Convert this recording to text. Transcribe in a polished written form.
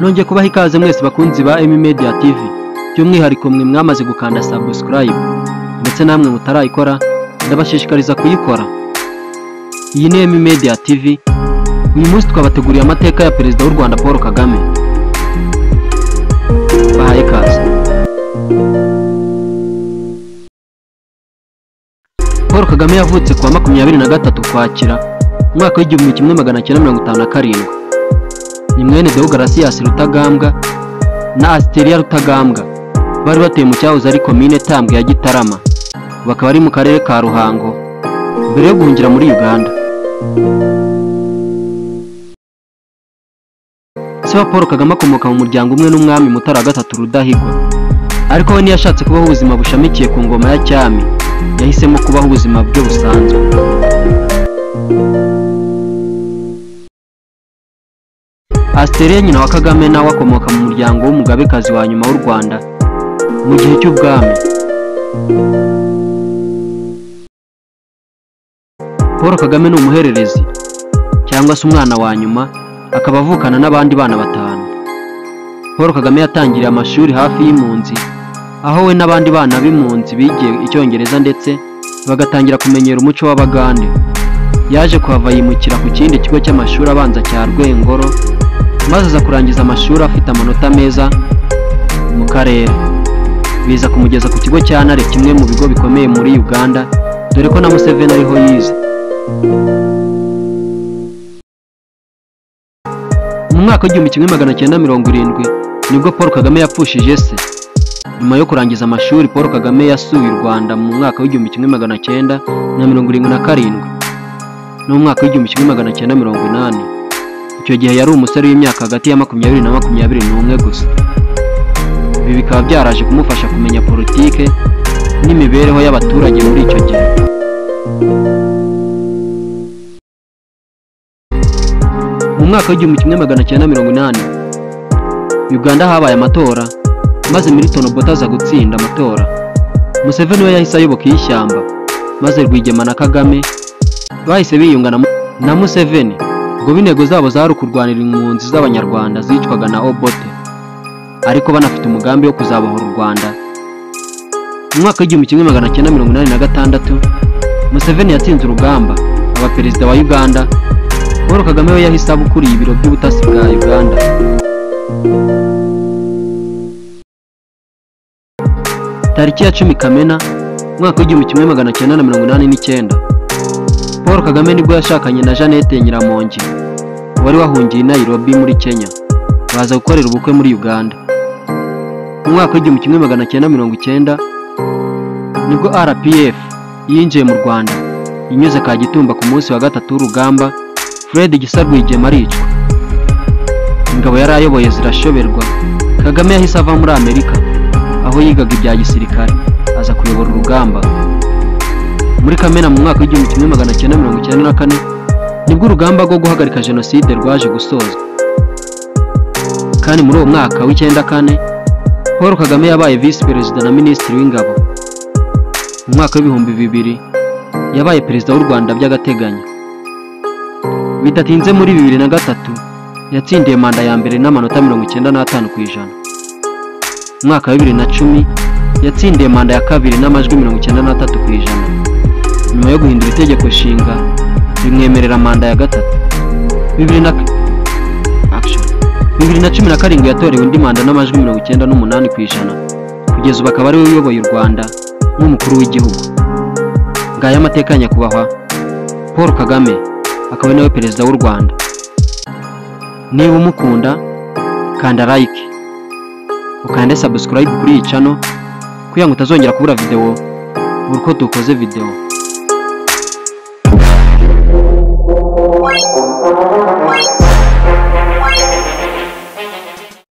Nongeye kubaha ikaze mwese bakunzi ba Emmy Media TV, by'umwihariko mwe mwamaze gukanda subscribe, ndetse namwe mutarayikora ndabashishikariza kuyikora. Iyi ni Emmy Media TV. Uyu munsi twabateguriye amateka ya Perezida w'u Rwanda Paul Kagame. Bahaye ikaze. Paul Kagame yavutse kuwa 23 Ukwakira umwaka w'1957. Ni mwene Deogratias Rutagambwa na Asteria Rutagambwa, bari batuye mu cyahoze ari komine Tambwe ya Gitarama, bakaba ari mu karere ka Ruhango mbere yo guhungira muri Uganda. Se wa Paul Kagame akomoka mu muryango umwe n'umwami Mutara III Rudahigwa, ariko we ntiyashatse kubaho ubuzima bushamikiye ku ngoma ya cyami, yahisemo kubaho ubuzima bwe busanzwe. Asteria nyina wa Kagame nawe akomoka mu muryango w'umugabekazi wa nyuma w'u Rwanda mu gihe cy'ubwami. Paul Kagame ni umuhererezi cyangwa se umwana wa nyuma, akaba avukana n'abandi bana batanu. Paul Kagame yatangiriye amashuri hafi y'impunzi, aho we n'abandi bana b'impunzi bigiye Icyongereza ndetse bagatangira kumenyera umuco w'Abagande. Yaje kuhava yimukira ku kindi kigo cy'amashuri abanza cya Rwengoro, maze aza kurangiza amashuri afite amanota meza mu karere. Biza kumugeza ku kigo cya Ntare, kimwe mu bigo bikomeye muri Uganda, dore ko na Museveni ariho yize. Mu mwaka w'1970 nibwo Paul Kagame yapfushije se. Nyuma yo kurangiza amashuri, Paul Kagame yasuye u Rwanda mu mwaka w'1977 no mu mwaka w'1980. Icyo gihe yari umusore w'imyaka hagati ya 20 na 21 gusa. Ibi bikaba byaraje kumufasha kumenya politike n'imibereho y'abaturage muri icyo gihe. Mu mwaka w'1980 Uganda habaye amatora, maze Milton Obote aza gutsinda amatora. Museveni we yahise ayoboka iy'ishyamba, maze Rwigema na Kagame bahise biyunga na Museveni, ngo intego zabo zari ukurwanira impunzi z'Abanyarwanda zicwaga na Obote, ariko banafite umugambi wo kuzabohora u Rwanda. Mu mwaka w'1986 Museveni yatsinze urugamba aba perezida wa Uganda. Paul Kagame we yahise aba ukuriye ibiro by'ubutasi bwa Uganda. Tariki ya 10 Kamena umwaka w'1989 Paul Kagame nibwo yashakanye na Jeannette Nyiramongi wari wahungiye i Nairobi muri Kenya, baza gukorera ubukwe muri Uganda. Mu mwaka w'1990 nibwo RPF yinjiye mu Rwanda inyuze Kagitumba ku munsi wa gatatu w'urugamba. Fred Gisa Rwigema aricwa, ingabo yari ayoboye zirashoberwa. Kagame yahise ava muri Amerika aho yigaga ibya gisirikare, aza kuyobora urugamba. Muri Kamena mu mwaka w'1994 nibwo urugamba rwo guhagarika jenoside rwaje gusozwa. Kandi muri uwo mwaka w'94 Paul Kagame yabaye visi perezida na minisitiri w'ingabo. Mu mwaka w'2000 yabaye perezida w'u Rwanda by'agateganyo. Bidatinze muri 2003 yatsindiye manda ya mbere n'amanota 95%. Mu mwaka wa 2010 yatsindiye manda ya kabiri n'amajwi 93%. Nyuma yo guhindura itegeko nshinga rimwemerera manda ya gatatu. 2017 yatorewe indi manda n'amajwi 98%. Kugeza ubu akaba ari we uyoboye u Rwanda nk'umukuru w'igihugu. Ngaya amateka ya nyakubahwa Paul Kagame, akaba nawe perezida w'u Rwanda. Niba umukunda kanda like, ukande subscribe kuri iyi channel kugira ngo utazongera kubura video buri uko dukoze video.